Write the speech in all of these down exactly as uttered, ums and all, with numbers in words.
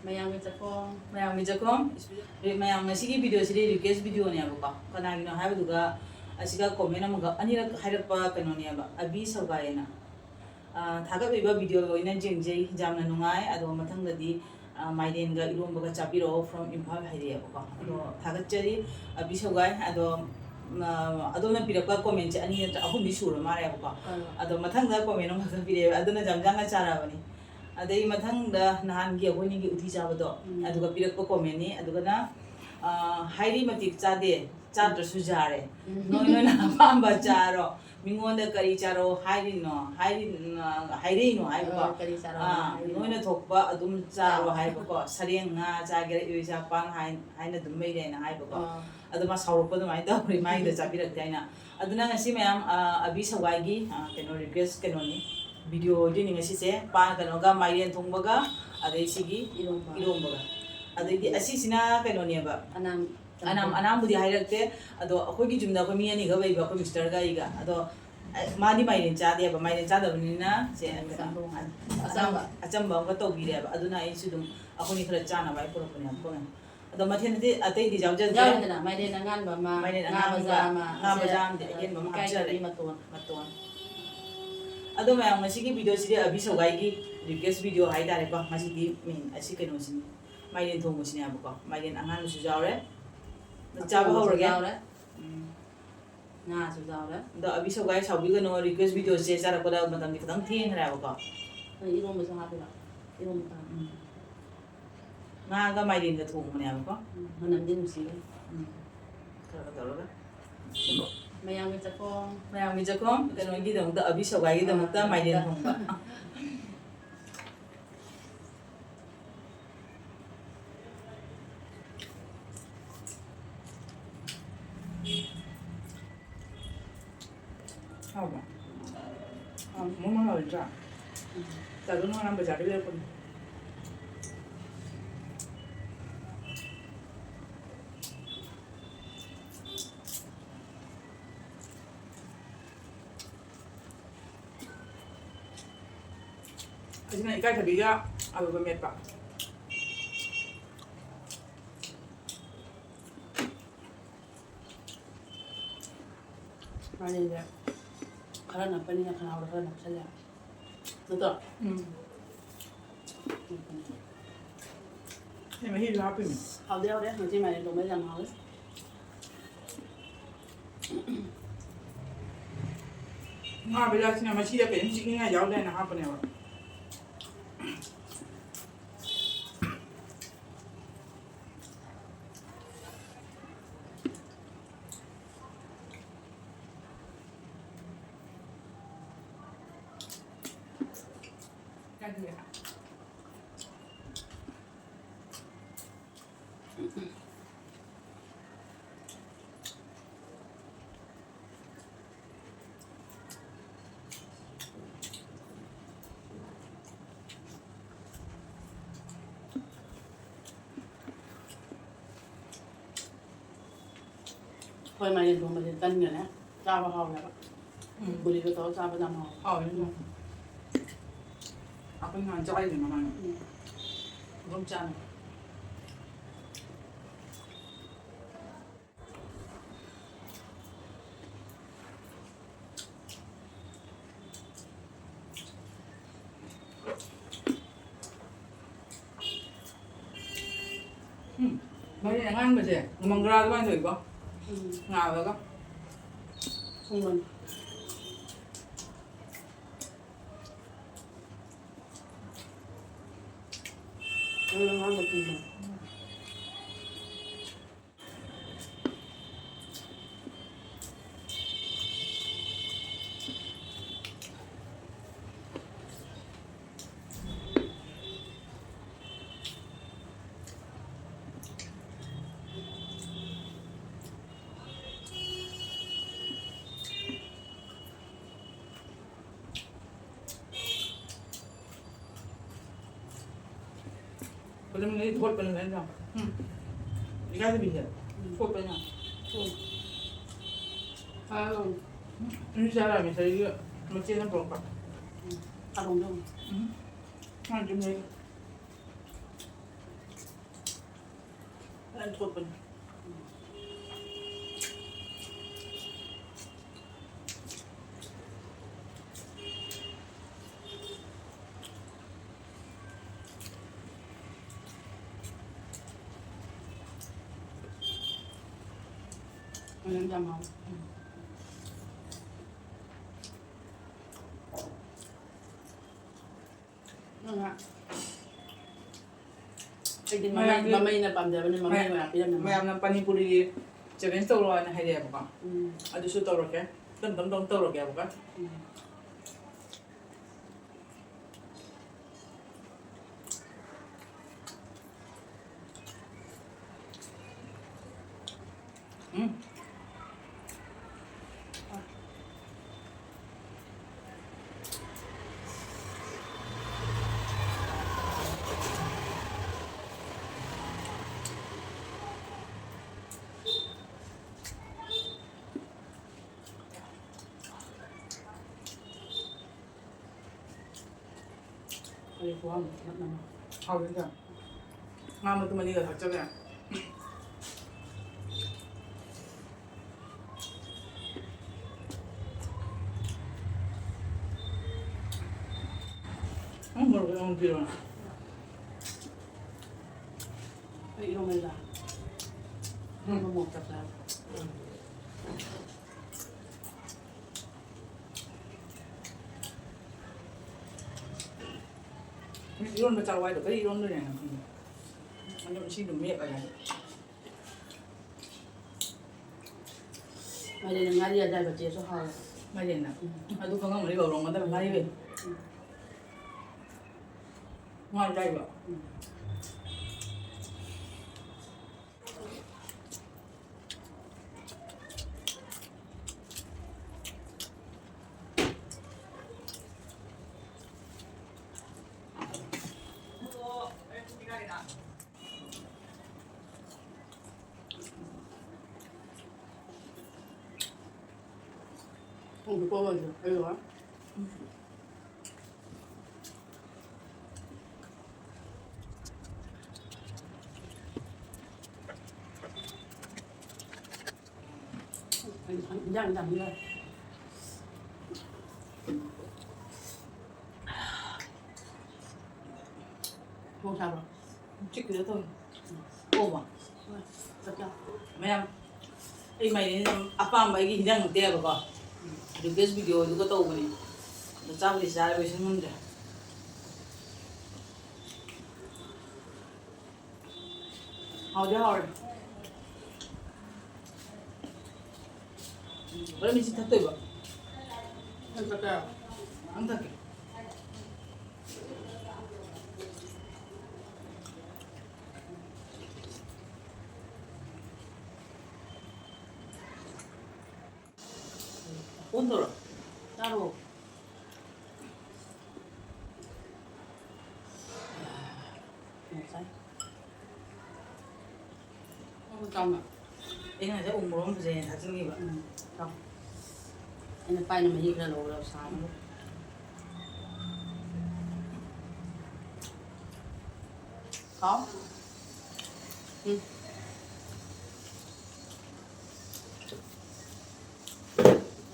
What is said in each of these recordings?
ꯃꯌꯥꯝꯒꯤ ꯆꯥꯛꯈꯣꯝ꯫ ꯃꯌꯥꯝꯒꯤ ꯆꯥꯛꯈꯣꯝ꯫ ꯃꯌꯥꯝ ꯉꯁꯤꯒꯤ ꯚꯤꯗꯤꯑꯣꯁꯤꯗꯤ ꯔꯤꯀ꯭ꯋꯦꯁ ꯚꯤꯗꯤꯑꯣꯅꯦꯕꯀꯣ꯫ ꯀꯅꯥꯒꯤꯅꯣ ꯍꯥꯏꯕꯗꯨꯒ ꯑꯁꯤꯒ ꯀꯣꯃꯦꯟ ꯑꯃꯒ ꯑꯅꯤꯔꯛ ꯍꯥꯏꯔꯛꯄ ꯀꯩꯅꯣꯅꯦꯕ, ꯑꯕꯤ ꯁꯧꯒꯥꯏ ꯍꯥꯏꯅ꯫ ꯑꯥ, ꯊꯥꯒꯠꯂꯤꯕ ꯚꯤꯗꯤꯑꯣ ꯂꯣꯏꯅ ꯌꯦꯡꯖꯩ, ꯌꯥꯝꯅ ꯅꯨꯡꯉꯥꯏ꯫ ꯑꯗꯣ ꯃꯊꯪꯗꯗꯤ, ꯑꯥ, ꯃꯥꯏꯔꯦꯟꯒ ꯏꯔꯣꯝꯕꯒ ꯆꯥꯕꯤꯔꯛꯑꯣ from ꯏꯝꯐꯥꯜ ꯍꯥꯏꯔꯛꯑꯦꯕꯀꯣ꯫ ꯑꯗꯣ ꯊꯥꯒꯠꯆꯔꯤ ꯑꯕꯤ ꯁꯧꯒꯥꯏ꯫ ꯑꯗꯣ, ꯑꯥ, ꯑꯗꯣꯝꯅ ꯄꯤꯔꯛꯄ ꯀꯣꯃꯦꯟꯁꯦ ꯑꯅꯤ ꯅꯠꯇ꯭ꯔ ꯑꯍꯨꯝꯗꯤ ꯁꯨꯔ ꯃꯥꯜꯂꯦꯕꯀꯣ꯫ ꯑꯥ꯫ ꯑꯗꯣ ꯃꯊꯪꯗ ꯀꯣꯃꯦꯟ ꯑꯃꯈꯛ ꯄꯤꯔꯛꯑꯦꯕ, ꯑꯗꯨꯅ ꯌꯥꯝ ꯌꯥꯝꯅ ꯆꯥꯔꯛꯑꯕꯅꯤ꯫ ꯑꯗꯩ ꯃꯊꯪꯗ ꯅꯍꯥꯟꯒꯤ ꯑꯩꯈꯣꯏꯅꯤꯒꯤ ꯎꯇꯤ ꯆꯥꯕꯗꯣ, ꯎꯝ꯫ ꯑꯗꯨꯒ ꯄꯤꯔꯛꯄ ꯀꯣꯃꯦꯟꯅꯤ꯫ ꯑꯗꯨꯒꯅ, ꯑꯥ, ꯍꯥꯏꯔꯤ ꯃꯇꯤꯛ ꯆꯥꯗꯦ, ꯆꯥꯗ꯭ꯔꯁꯨ ꯌꯥꯔꯦ꯫ ꯎꯝ꯫ ꯅꯣꯏ ꯅꯣꯏꯅ ꯑꯄꯥꯝꯕ ꯆꯥꯔꯣ꯫ ꯃꯤꯉꯣꯟꯗ ꯀꯔꯤ ꯆꯥꯔꯣ ꯍꯥꯏꯔꯤꯅꯣ, ꯍꯥꯏꯔꯤ-, ꯍꯥꯏꯔꯛꯏꯅꯣ ꯍꯥꯏꯕꯀꯣ꯫ ꯑꯣ, ꯀꯔꯤ ꯆꯥꯔꯣ ꯑꯥ, ꯍꯥꯏꯔꯤꯅꯣ? ꯅꯣꯏꯅ ꯊꯣꯛꯄ ꯑꯗꯨꯝ ꯆꯥꯔꯣ ꯆꯥꯔꯣ꯫ ꯍꯥꯏꯕꯀꯣ꯫ ꯁꯔꯦꯡ ꯉꯥ ꯆꯥꯒꯦꯔꯥ, ꯏꯔꯣꯏ ꯆꯥ ꯄꯥꯟ ꯍꯥꯏ-, ꯍꯥꯏꯅ ꯑꯗꯨꯝ ꯂꯩꯔꯦꯅ ꯍꯥꯏꯕꯀꯣ꯫ ꯑꯣ꯫ ꯑꯗꯣ ꯃꯥ ꯁꯥꯎꯔꯛꯄ ꯑꯗꯨꯃꯥꯏꯅ ꯇꯧꯔꯤ, ꯃꯥꯒꯤꯗ ꯆꯥꯕꯤꯔꯛꯇꯦ ꯍꯥꯏꯅ꯫ ꯑꯗꯨꯅ ꯉꯁꯤ ꯃꯌꯥꯝ, ꯑ, ꯑꯕꯤ ꯁꯧꯒꯥꯏꯒꯤ, ꯑ, ꯀꯩꯅꯣ, ꯔꯤꯀ꯭ꯋꯦꯁ ꯀꯩꯅꯣꯅꯤ, ꯚꯤꯗꯤꯑꯣ ꯑꯣꯏꯗꯣꯏꯅꯤ ꯉꯁꯤꯁꯦ꯫ ꯄꯥꯟ ꯀꯩꯅꯣꯒ, ꯃꯥꯏꯔꯦꯟ ꯊꯣꯡꯕꯒ, ꯑꯗꯩ ꯁꯤꯒꯤ ꯏꯔꯣꯝꯕ꯫ ꯏꯔꯣꯝꯕꯒ꯫ ꯑꯗꯩꯗꯤ ꯑꯁꯤꯁꯤꯅ ꯀꯩꯅꯣꯅꯦꯕ꯫ ꯑꯅꯥꯝ-, ꯑꯅꯥꯝ-, ꯑꯅꯥꯝꯕꯨꯗꯤ ꯍꯥꯏꯔꯛꯇꯦ꯫ ꯑꯗꯣ ꯑꯩꯈꯣꯏꯒꯤ ꯌꯨꯝꯗ ꯑꯩꯈꯣꯏ ꯃꯤ ꯑꯅꯤꯈꯛ ꯂꯩꯕ, ꯑꯩꯈꯣꯏ ꯃꯤꯁꯇꯔꯒ ꯑꯩꯒ꯫ ꯑꯗꯣ, ꯑ, ꯃꯥꯗꯤ ꯃꯥꯏꯔꯦꯟ ꯆꯥꯗꯦꯕ, ꯃꯥꯏꯔꯦꯟ ꯆꯥꯗꯕꯅꯤꯅ ꯁꯦ, ꯀꯩꯅꯣ, ꯑꯆꯝꯕ꯫ ꯑꯆꯝꯕ ꯑꯃꯒ ꯇꯧꯕꯤꯔꯦꯕ꯫ ꯑꯗꯨꯅ ꯑꯩꯁꯨ ꯑꯗꯨꯝ ꯑꯩꯈꯣꯏꯅꯤ ꯈꯔ ꯆꯥꯅꯕ ꯑꯩ ꯄꯨꯔꯛꯄꯅꯦꯕꯀꯣ꯫ ꯑꯗꯣ ꯃꯊꯦꯜ ꯑꯇꯩ, ꯑꯇꯩꯗꯤ ꯌꯥꯎꯖꯗ꯭ꯔꯦ꯫ ꯌꯥꯎꯔꯦꯗꯅ, ꯃꯥꯏꯔꯦꯟ ꯑꯉꯥꯟꯕ ꯑꯃ, ꯃꯥꯏꯔꯦꯟ ꯉꯥ ꯑꯉꯥꯟꯕ, ꯃꯆꯥ ꯑꯃ, ꯉꯥ ꯁꯦ, ꯃꯆꯥ ꯑꯃꯗꯤ ꯑ, ꯑꯍꯦꯟꯕ ꯑꯃ ꯏꯀꯥꯏ ꯍꯥꯞꯆꯔꯦ꯫ ꯊꯕꯤ ꯃꯇꯣꯟ꯫ ꯃꯇꯣꯟ꯫ ꯑꯗꯣ ꯃꯌꯥꯝ, ꯉꯁꯤꯒꯤ ꯚꯤꯗꯤꯑꯣꯁꯤꯗꯤ ꯑꯕꯤ ꯁꯧꯒꯥꯏꯒꯤ ꯔꯤꯀ꯭ꯋꯦꯁ ꯚꯤꯗꯤꯑꯣ ꯍꯥꯏꯇꯥꯔꯦꯀꯣ꯫ ꯉꯁꯤꯗꯤ ꯃꯦꯟ ꯑꯁꯤ ꯀꯩꯅꯣꯁꯤꯅꯤ, ꯃꯥꯏꯔꯦꯟ ꯊꯣꯡꯕꯁꯤꯅꯦꯕꯀꯣ꯫ ꯃꯥꯏꯔꯦꯟ ꯑꯉꯥꯟꯕꯁꯨ ꯌꯥꯎꯔꯦ꯫ ꯑꯗꯣ ꯆꯥꯕ ꯑꯊꯣꯡꯕꯁꯨ ꯍꯧꯔꯒꯦ꯫ ꯌꯥꯎꯔꯦ꯫ ꯎꯝ꯫ ꯉꯥꯁꯨ ꯌꯥꯎꯔꯦ꯫ ꯑꯗꯣ ꯑꯕꯤ ꯁꯧꯒꯥꯏ ꯁꯥꯎꯕꯤꯒꯅꯣ, ꯔꯤꯀ꯭ꯋꯦꯁ ꯚꯤꯗꯤꯑꯣꯁꯦ ꯆꯥꯔꯛꯄꯗ ꯃꯇꯝꯗꯤ ꯈꯤꯇꯪ ꯊꯦꯡꯈ꯭ꯔꯦꯕꯀꯣ꯫ ꯅꯪ ꯏꯔꯣꯝꯕꯁꯨ ꯍꯥꯞꯄꯤꯔꯣ? ꯏꯔꯣꯝꯕ ꯄꯥꯝꯃꯤ꯫ ꯎꯝ꯫ ꯉꯥꯒ ꯃꯥꯏꯔꯦꯟꯒ ꯊꯣꯡꯕꯅꯦꯕꯀꯣ꯫ ꯎꯝ, ꯃꯅꯝꯗꯤ ꯅꯨꯡꯁꯤꯌꯦ꯫ ꯎꯝ꯫ ꯈꯔꯒ ꯇꯧꯔꯒ꯫ ꯃꯌꯥꯝꯒꯤ ꯆꯥꯛꯈꯣꯝ꯫ ꯃꯌꯥꯝꯒꯤ ꯆꯥꯛꯈꯣꯝ, ꯀꯩꯅꯣꯒꯤꯗꯃꯛꯇ, ꯑꯕꯤ ꯁꯧꯒꯥꯏꯒꯤꯗꯃꯛꯇ ꯑꯥ, ꯃꯥꯏꯔꯦꯟ ꯊꯣꯡꯕ꯫ ꯍꯥꯎꯕ꯭ꯔꯥ? ꯍꯥꯎ, ꯃꯣꯃꯣ ꯍꯥꯎꯔꯗ꯭ꯔꯥ? ꯎꯝ꯫ ꯆꯥꯗꯨ ꯉꯔꯥꯡ ꯕꯖꯥꯔꯗ ꯂꯩꯔꯛꯄꯅꯤ꯫ ꯑꯁꯤꯅ ꯏꯀꯥꯏꯊꯕꯤꯒ ꯑꯂꯨꯒ ꯃꯦꯠꯄ꯫ ꯃꯥꯏꯔꯦꯟꯁꯦ ꯈꯔ ꯅꯞꯄꯅꯤꯅ ꯈꯅꯥꯎꯗ ꯈꯔ ꯅꯞꯁꯜꯂꯦ꯫ ꯅꯠꯇ꯭ꯔꯣ? ꯎꯝ꯫ ꯑꯩ ꯃꯍꯤꯁꯨ ꯍꯥꯞꯄꯤꯅꯦ꯫ ꯍꯥꯎꯗꯤ ꯍꯥꯎꯔꯦ꯫ ꯉꯁꯤ ꯃꯥꯏꯔꯦꯟ ꯊꯣꯡꯕ ꯌꯥꯝ ꯍꯥꯎꯋꯦ꯫ ꯉꯥ ꯕꯤꯂꯥꯁꯤꯅ ꯃꯁꯤꯗ ꯀꯩꯅꯣꯝ ꯆꯤꯛꯅꯤꯡꯉꯥꯏ ꯌꯥꯎꯗꯦ ꯍꯥꯏꯅ ꯍꯥꯞꯄꯅꯦꯕ꯫ ꯍꯣꯏ, ꯃꯥꯏꯔꯦꯟ ꯊꯣꯡꯕꯁꯦ ꯇꯟꯒꯅꯦ ꯆꯥꯕ ꯍꯥꯎꯋꯦꯕ꯫ ꯎꯝ꯫ ꯕꯨꯔꯤꯒ ꯇꯧꯔ ꯆꯥꯕꯗ ꯌꯥꯝ ꯍꯥꯎꯋꯦ꯫ ꯍꯥꯎꯋꯦ ꯑꯗꯨꯝ꯫ ꯑꯩꯈꯣꯏ ꯅꯍꯥꯟ ꯆꯥꯔꯤꯗꯨ ꯃꯃꯥꯡꯗ꯫ ꯎꯝ꯫ ꯑꯗꯨꯝ ꯆꯥꯅꯩ꯫ ꯎꯝ꯫ ꯃꯔꯣꯏ ꯑꯉꯥꯡꯕꯁꯦ ꯃꯪꯒ꯭ꯔꯥ ꯑꯗꯨꯃꯥꯏꯅ ꯇꯧꯏꯀꯣ꯫ ꯎꯝ꯫ ꯉꯥꯜꯂꯒ꯫ ꯊꯨꯝꯕꯅꯤ꯫ ꯃꯔꯣꯏ ꯑꯉꯥꯡꯕ ꯊꯨꯝꯕꯅꯤ꯫ ꯐꯤꯂꯝꯗꯤ ꯊꯣꯠꯄꯅꯤꯅ ꯑꯩꯅ꯫ ꯎꯝ꯫ ꯏꯀꯥꯏꯗꯕꯤꯁꯦ꯫ ꯎꯝ꯫ ꯊꯣꯠꯄꯅꯤꯅ꯫ ꯎꯝ꯫ ꯍꯥꯎ꯫ ꯎꯝ꯫ ꯏꯆꯥ ꯔꯥꯃꯦꯁꯔꯤꯒꯤ ꯃꯆꯦꯅ ꯄꯨꯔꯛꯄ꯫ ꯎꯝ꯫ ꯊꯥꯗꯣꯡꯗꯣ꯫ ꯎꯝ꯫ ꯃꯥꯅ ꯑꯗꯨꯝ ꯂꯩ꯫ ꯐꯖꯅ ꯊꯣꯠꯄꯅꯤ꯫ ꯎꯝ꯫ ꯌꯥꯝ ꯍꯥꯎꯋꯦ꯫ ꯎꯝ꯫ ꯅꯪꯅ ꯑꯩꯗꯤ ꯃꯃꯩ-, ꯃꯌꯥꯝꯒꯤ ꯃꯃꯩꯅ ꯄꯥꯝꯖꯕꯅꯤ, ꯃꯃꯩ ꯃꯌꯥꯝ-, ꯑꯣꯏꯅ ꯄꯤꯔꯝꯃꯦ꯫ ꯃꯌꯥꯝꯅ ꯄꯥꯅꯤ ꯄꯨꯔꯤ challenge ꯇꯧꯔꯣ ꯍꯥꯏꯅ ꯍꯥꯏꯔꯛꯑꯦꯕꯀꯣ꯫ ꯎꯝ꯫ ꯑꯗꯨꯁꯨ ꯇꯧꯔꯛꯀꯦ꯫ ꯇꯞ ꯇꯞ ꯇꯞ ꯇꯧꯔꯛꯀꯦꯕꯀꯣ꯫ ꯎꯝ꯫ ꯎꯝ꯫ ꯀꯔꯤ ꯈꯨꯍꯥꯎꯅꯣ, ꯅꯞ ꯅꯞ꯫ ꯍꯥꯎꯋꯦ ꯏꯟꯖꯥꯡ꯫ ꯉꯥ ꯃꯇꯨꯝ ꯑꯅꯤꯒ ꯊꯥꯛꯆꯜꯂꯦ꯫ ꯎꯝ, ꯃꯣꯔꯣꯛ ꯌꯥꯝ ꯄꯤꯔꯛꯑꯣ꯫ ꯑꯩ ꯏꯔꯣꯟꯕꯗ ꯎꯝ꯫ ꯏꯔꯣꯟꯕ ꯃꯣꯔꯣꯛ ꯆꯞ ꯆꯥꯔꯦ꯫ ꯎꯝ꯫ ꯏꯔꯣꯟꯕ ꯆꯥꯎ ꯍꯥꯏꯗꯣ ꯀꯔꯤ ꯏꯔꯣꯟꯗꯣꯏꯅꯣ ꯍꯥꯏꯅ ꯈꯪꯗꯦ꯫ ꯑꯗꯨꯝ ꯏꯁꯤꯡꯗꯨ ꯃꯦꯠꯂꯒ꯫ ꯃꯥꯏꯔꯦꯟ ꯉꯥꯔꯤ ꯑꯌꯥꯏꯕ ꯆꯦꯁꯨ ꯍꯥꯎꯋꯦ꯫ ꯃꯥꯏꯔꯦꯟꯅ? ꯎꯝ꯫ ꯑꯗꯨ ꯈꯪꯉꯝꯃꯗꯤ ꯀꯧꯔꯝꯒꯗꯕꯅꯤ꯫ ꯉꯥꯔꯤ ꯂꯩ꯫ ꯎꯝ꯫ ꯉꯥ ꯑꯌꯥꯏꯕ꯫ ꯎꯝ꯫ ꯊꯣꯡꯁꯨ ꯀꯣꯠꯂꯣꯏꯁꯦ, ꯑꯩ ꯂꯣꯏꯔꯦ꯫ ꯏꯟꯖꯥꯡ ꯆꯥꯅꯤꯡꯉꯦ꯫ ꯃꯣꯔꯣꯛ ꯁꯥꯕ꯭ꯔꯣ? ꯆꯤꯛꯀꯤꯗ ꯇꯧꯔꯦ꯫ ꯑꯣꯃ꯫ ꯍꯣꯏ, ꯆꯞ ꯆꯥ꯫ ꯃꯌꯥꯝ꯫ ꯑꯩ ꯃꯥꯏꯔꯦꯟ ꯑꯄꯥꯝꯕ ꯑꯩꯒꯤ ꯍꯤꯟꯖꯥꯡ ꯅꯠꯇꯦ ꯍꯥꯏꯕꯀꯣ, request video ꯗꯨꯒ ꯇꯧꯕꯅꯤ꯫ ꯑꯗꯣ ꯆꯥꯕꯨꯗꯤ ꯆꯥꯔꯦ, ꯂꯣꯏꯁꯟ ꯉꯝꯗ꯭ꯔꯦ꯫ ꯍꯥꯎꯗꯤ ꯍꯥꯎꯔꯦ꯫ ꯍꯣꯔꯦꯟ ꯃꯤꯁꯤ ꯊꯛꯇꯣꯏꯕ꯫ ꯅꯪ ꯊꯛꯀꯦ? ꯅꯪ ꯊꯛꯀꯦ꯫ ꯐꯣꯟ ꯇꯧꯔꯣ꯫ ꯇꯥꯔꯣ꯫ ꯉꯁꯥꯏ꯫ ꯑꯣ, ꯆꯥꯎꯅ꯫ ꯑꯩꯅ ꯉꯁꯥꯏ ꯎ ꯃꯣꯔꯣꯛ ꯑꯃ ꯐꯖꯩ ꯍꯥꯏꯅ ꯊꯥꯖꯤꯟꯈꯤꯕ꯫ ꯎꯝ, ꯆꯥꯎ꯫ ꯑꯩꯅ ꯄꯥꯏꯅ ꯃꯍꯤ ꯈꯔ ꯂꯧꯔꯒ ꯁꯥꯅꯕ꯫ ꯍꯥꯎ꯫ ꯎꯝ꯫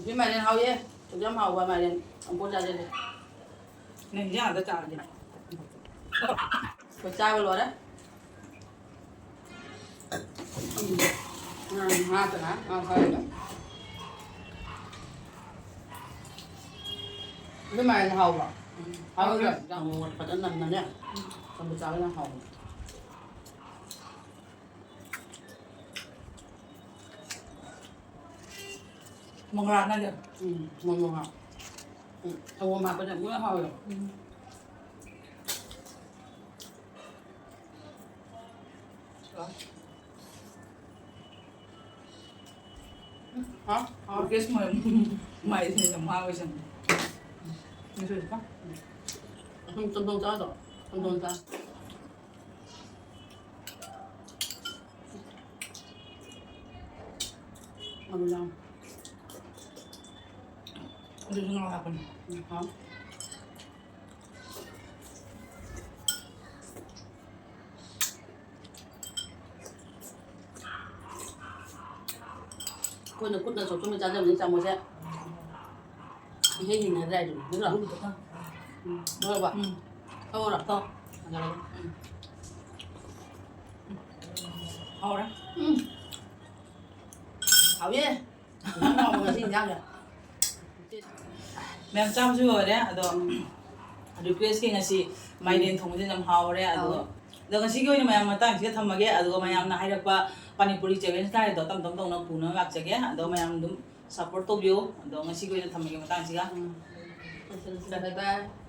ꯁꯤ ꯃꯥꯏꯔꯦꯟ ꯍꯥꯎꯌꯦ꯫ ꯑꯗꯨꯛ ꯌꯥꯝ ꯍꯥꯎꯕ ꯃꯥꯏꯔꯦꯟ ꯑꯃꯨꯛꯐꯥꯎ ꯆꯥꯖꯗꯦ꯫ ꯅꯪ ꯍꯤꯟꯖꯥꯡ ꯑꯝꯇ ꯆꯥꯔꯗꯤ꯫ ꯑꯩꯈꯣꯏ ꯆꯥꯕ ꯂꯣꯏꯔꯦ꯫ ꯎꯝ꯫ ꯉꯥ ꯉꯥ ꯀꯅꯥ? ꯉꯥ ꯈꯔ ꯂꯩ꯫ ꯑꯗꯨ ꯃꯥꯏꯔꯦꯟ ꯍꯥꯎꯕ꯭ꯔꯣ? ꯎꯝ꯫ ꯍꯥꯎꯕ꯭ꯔꯣ? ꯍꯥꯎꯋꯦ꯫ ꯌꯥꯝ ꯐꯖꯅ ꯅꯝꯅꯅꯦ꯫ ꯎꯝ꯫ ꯆꯝꯐꯨꯠ ꯆꯥꯕ ꯌꯥꯝ ꯍꯥꯎꯕꯅꯦ꯫ ꯃꯪꯒ꯭ꯔꯥ ꯅꯠꯇꯦ꯫ ꯎꯝ, ꯃꯣꯔꯣꯛ ꯃꯪꯒ꯭ꯔꯥ꯫ ꯎꯝ, ꯁꯪꯒꯣꯝ ꯍꯥꯞꯄꯁꯦ ꯑꯃꯨꯛ ꯍꯦꯟꯅ ꯍꯥꯎꯋꯦꯕ꯫ ꯎꯝ꯫ ꯍꯥ? ꯍꯥꯎ꯫ ꯀꯦꯁ ꯃꯣꯏ ꯃꯥꯏꯁꯦ ꯌꯥꯝ ꯃꯥꯡꯉꯦ ꯁꯤꯅꯦ꯫ ꯉꯁꯤꯗꯤ ꯀꯣ꯫ ꯎꯝ꯫ ꯆꯝꯊꯣꯡ ꯆꯥꯗ꯭ꯔꯣ? ꯆꯝꯊꯣꯡ ꯆꯥ꯫ ꯑꯗꯨ ꯌꯥꯎ꯫ ꯑꯗꯨꯁꯨ ꯉꯥ ꯍꯥꯞꯄꯅꯤ꯫ ꯎꯝ, ꯍꯥꯎ꯫ ꯑꯩꯈꯣꯏꯅ ꯈꯨꯠꯅ ꯆꯣꯠꯆꯣꯠꯅ ꯆꯥꯖꯕꯅꯤ ꯆꯥꯃꯁꯁꯦ꯫ ꯏꯍꯩ ꯍꯩꯅꯗ꯭ꯔꯦ ꯍꯥꯏꯗꯨꯅꯤ, ꯅꯠꯇ꯭ꯔꯣ? ꯎꯝ꯫ ꯂꯣꯏꯔꯕ? ꯎꯝ꯫ ꯊꯛꯑꯣꯔꯣ? ꯊꯛꯑꯣ꯫ ꯎꯝ꯫ ꯍꯥꯎꯔꯦ꯫ ꯎꯝ꯫ ꯍꯥꯎꯋꯦ꯫ ꯌꯥꯝ ꯍꯥꯎꯕ ꯉꯁꯤ ꯏꯟꯖꯥꯡꯁꯦ꯫ ꯃꯌꯥꯝ ꯆꯥꯕꯁꯨ ꯂꯣꯏꯔꯦ, ꯑꯗꯣ request ꯀꯤ ꯉꯁꯤ ꯃꯥꯏꯔꯦꯟ ꯊꯣꯡꯕꯁꯦ ꯌꯥꯝ ꯍꯥꯎꯔꯦ꯫ ꯑꯗꯣ, ꯍꯥꯎꯋꯦ꯫ ꯑꯗꯣ ꯉꯁꯤꯒꯤ ꯑꯣꯏꯅ ꯃꯌꯥꯝ ꯃꯇꯥꯡꯁꯤꯗ ꯊꯝꯃꯒꯦ꯫ ꯑꯗꯨꯒ ꯃꯌꯥꯝꯅ ꯍꯥꯏꯔꯛꯄ ꯄꯥꯅꯤꯄꯨꯔꯤ challenge ꯀꯥꯏꯗꯣ ꯇꯞ ꯇꯞ ꯇꯧꯅ ꯄꯨꯅꯕ ꯂꯥꯛꯆꯒꯦ꯫ ꯑꯗꯣ ꯃꯌꯥꯝ ꯑꯗꯨꯝ support ꯇꯧꯕꯤꯌꯨ꯫ ꯑꯗꯣ ꯉꯁꯤꯒꯤ ꯑꯣꯏꯅ ꯊꯝꯃꯒꯦ ꯃꯇꯥꯡꯁꯤꯒ꯫ ꯎꯝ꯫ Bye bye꯫